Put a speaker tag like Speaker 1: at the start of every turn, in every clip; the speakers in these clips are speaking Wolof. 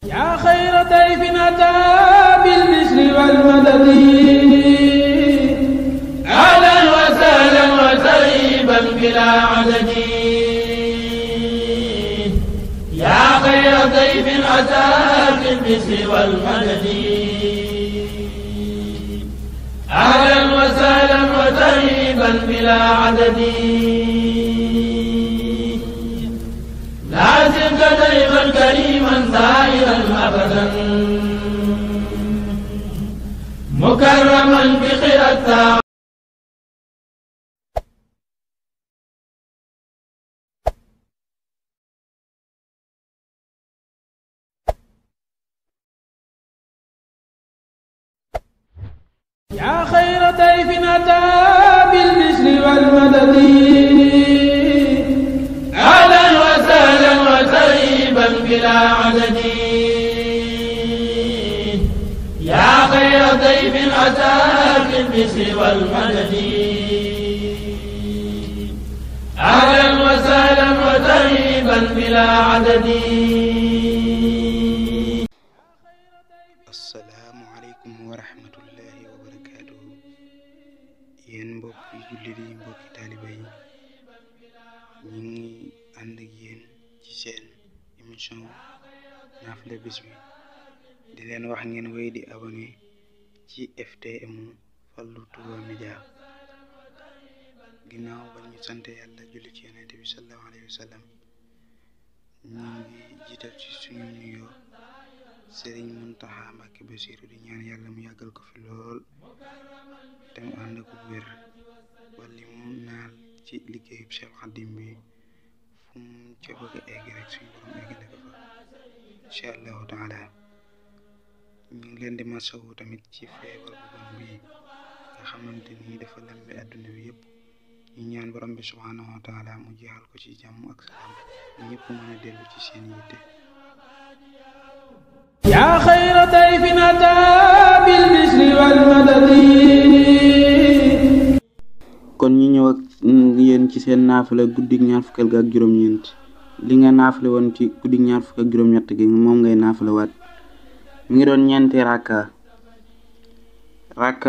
Speaker 1: yaa xayra dayfin ataa bil bishri wal madadi ahlan wa sahlan wa tarhiban bilaa adadi yaa xayra dayfin ataa bil bishri wal madadi ahlan wa sahlan wa tarhiban bilaa adadi لازمك دائما كريما زائرا ابدا مكرما بخير التعب يا خير ضيف اتى بالبشر والمدد أهلا وسهلا وترحيبا بلا عدد يا خير ضيف أتى بالبشر والمدد أهلا وسهلا وترحيبا بلا عدد.
Speaker 2: Assalaamu aleykum wa rahmatullahi wa barakaatuhu. Yéen mbokki jullit yi, mbokki taaliba yi, ñu ngi ànd ak yéen ci seen émission naafila bis bi di leen wax ngeen wéy di abonné ci FTM Fallou Touba Média. ginnaaw ba ñu sant yàlla julli ci yonent bi sallallahu alayhi wa sallam, ñu ngi jiital ci suñu nuyoo Sëriñ Muntaxa Mbàkke Basiru di ñaan yàlla mu yàggal ko fi lool te mu ànd ak wér ba li mu naal ci liggéeyub Cheikh Xadim bi fu mu ca bëgg a egg rek suñu borom eggale ko fa incha allahu taala. ñu ngi leen di masawu tamit ci feebar bu bon bi nga xamante ni dafa lambe àdduna bi yëpp. ñu ñaan borom bi subhaanahu wa taala mu jeexal ko ci jàmm ak salaam ñëpp mën a dellu ci seen yitte.
Speaker 1: yaa xayra dayfin ataa bil bishri wal madadi.
Speaker 2: kon ñu ñëw ak yéen ci seen naafila guddig ñaar fukkeel ga ak juróom-ñeent. li nga naafila woon ci guddig ñaar fukk ak juróom-ñett gi moom ngay naafila waat. mi ngi doon ñeenti rakka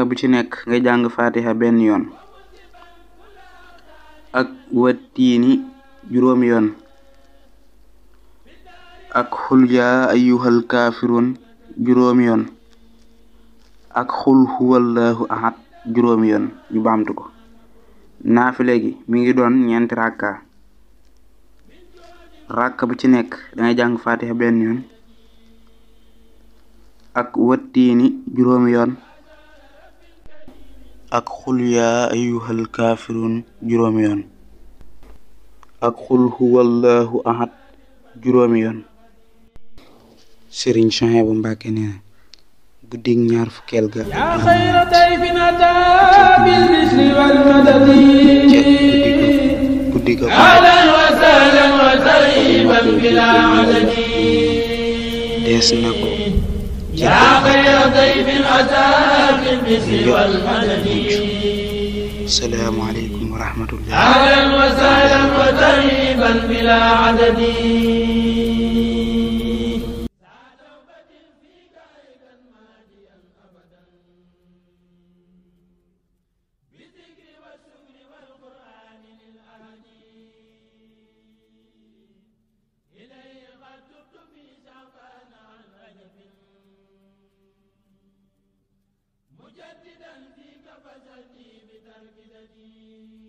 Speaker 2: bu ci nekk ngay jàng fatiha benn yoon ak wattiini juróomi yoon ak xul yaa ayyuhal kaafiruun juróomi yoon ak xul huwallahu ahad juróomi yoon. ñu baamtu ko. naafile gi mi ngi doon ñeenti rakka bu ci nekk dangay jàng fatiha benn yoon ak wattiini juróomi yoon ak xul yaa ayyuhal kaafiruun juróomi yoon ak xul huwallahu ahad juróomi yoon. Sëriñ Souhaïbou Mbàkke nee na guddig ñaar fukkeel ga
Speaker 1: yaa xayra dayfin ataa bil bishri wal madadi
Speaker 2: guddi ga
Speaker 1: ahlan wa sahlan wa tarhiban bilaa adadi
Speaker 2: dees na ko
Speaker 1: yaa xayra dayfin ataa bil bishri wal madadi.
Speaker 2: Assalaamu aleykum wa rahmatullah.
Speaker 1: ahlan wa sahlan wa tarhiban bilaa adadi. مجددا فيك فزلتي بترك ددي